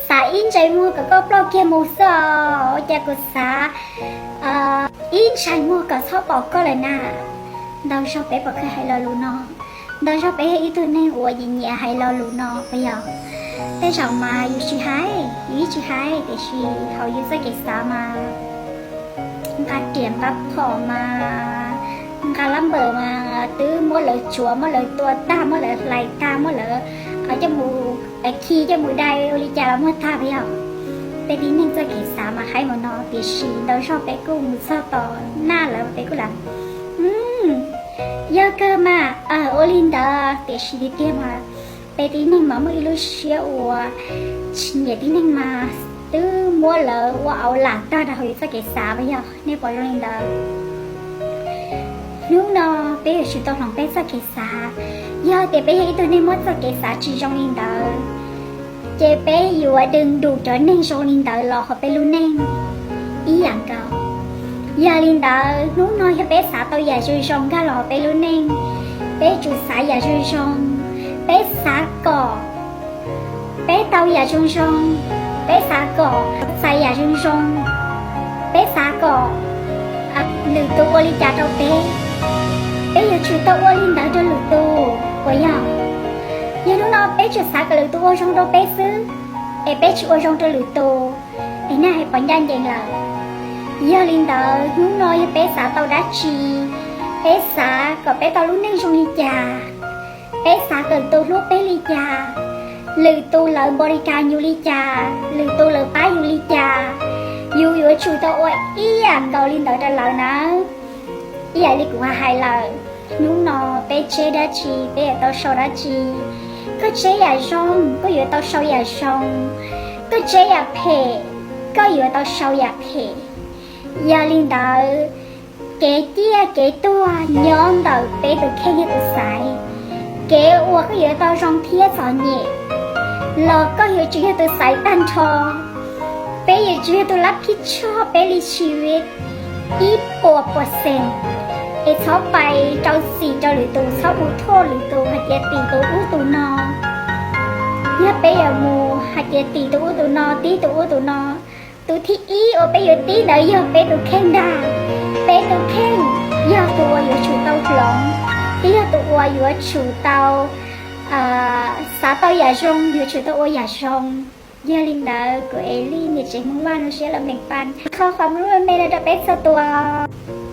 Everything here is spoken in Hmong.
Xav ib ntsais muag kom koj ploj kiag mus xwb os, ua cas kuv xav ib ntsais muag kom txhob pom koj lawm na. Ntau zaug peb puas kheev hais lo lus no? Ntau zaug peb yog ib tug neeg uas nyiam nyiam hais lo lus no puas yog? Tej zaum mas yus tsis hais, yus yeej tsis hais, tiam sis hauv yus txoj kev xav mas nqa riam nqa phom mas, nqa lab npawm mas twb muab lawv tsuav, muab lawv tua tag, muab lawv hlais tag, muab lawv coj mus khi, coj mus dai ua li cas los muaj tag puas yog? Peb tib neeg txoj kev xav mas haib mus no, tiam sis ntau zaug peb kuj mus txog tom naj lawm peb kuj lam, yog kawg mas, ua li ntawd, tiam sis tiag tiag mas peb tib neeg mas muaj ib lub siab uas tsis nyiam tib neeg mas twb muab lawv ua auv lam tag rau hauv yus txoj kev xav puas yog? Nej puas zoo li ntawd? Hnub no peb yuav tsum tau hloov peb txoj kev xav. Yog tias peb yog ib tug neeg muaj txoj kev xav tsis zoo li ntawd, ces peb yuav dwm ntus cov neeg zoo li ntawd los hauv peb lub neej ib yam nkaus. Yog li ntawd hnub no yog peb xav tau yam zoo zoo nkag los hauv peb lub neej, peb yuav tsum xav yam zoo zoo. Peb xav kom peb tau yam zoo zoo, peb xav kom txais yam zoo zoo, peb xav kom lwm tus ua li cas rau peb, peb yuav tsum tau ua li ntawd rau lwm tus puas yog? Yog hnub no peb tsuas xav kom lwm tus ua zoo rau peb xwb, es peb tsis ua zoo rau lwm tus, es nej hais puas ncaj ncees lawm? Yog li ntawd hnub no yog peb xav tau dab tsi, peb xav kom peb tau lub neej zoo li cas, peb xav kom lwm tus hlub peb li cas, lwm tus lawv npau li cas yus li cas, lwm tus lawv pab yus li cas, yus yuav tsum tau ua ib yam nkaus li ntawd rau lawv nawb. Ib yam li kuv hais lawm, hnub no peb tseb dab tsi peb yuav tau sau dab tsi. Koj tseb yam zoo koj yuav tau sau yam zoo, koj tseb yam phem koj yuav tau sau yam phem. Yog li ntawd, kev ciaj kev tuag nyob ntawm peb tus kheej thiab tus xaiv. Kev uas koj yuav tau zoo thiab txom nyem los koj yuav tsum yog tus xaiv tag nrho. Peb yuav tsum yog tus lab phij tshoj peb li tshis ib puas puas xees, es txhob pais rau txim rau lwm tus, txhob mus thuam lwm tus hais tias tim tus ub tus no. Yog peb yuav mus hais tias tim tus ub tus no, tib tus ub tus no, tus thib ib uas peb yuav tib ntawd yog peb tus kheej ntag. Peb tus kheej yog tus uas yuav tsum tau hloov, thiab yog tus uas yuav tsum tau xav tau yam zoo, yuav tsum tau ua yam zoo. Yog li ntawd kuv Eli niam tsev Hmoob Vaj no siab los meem pas qhov qhov mlub me no rau peb txhua tus.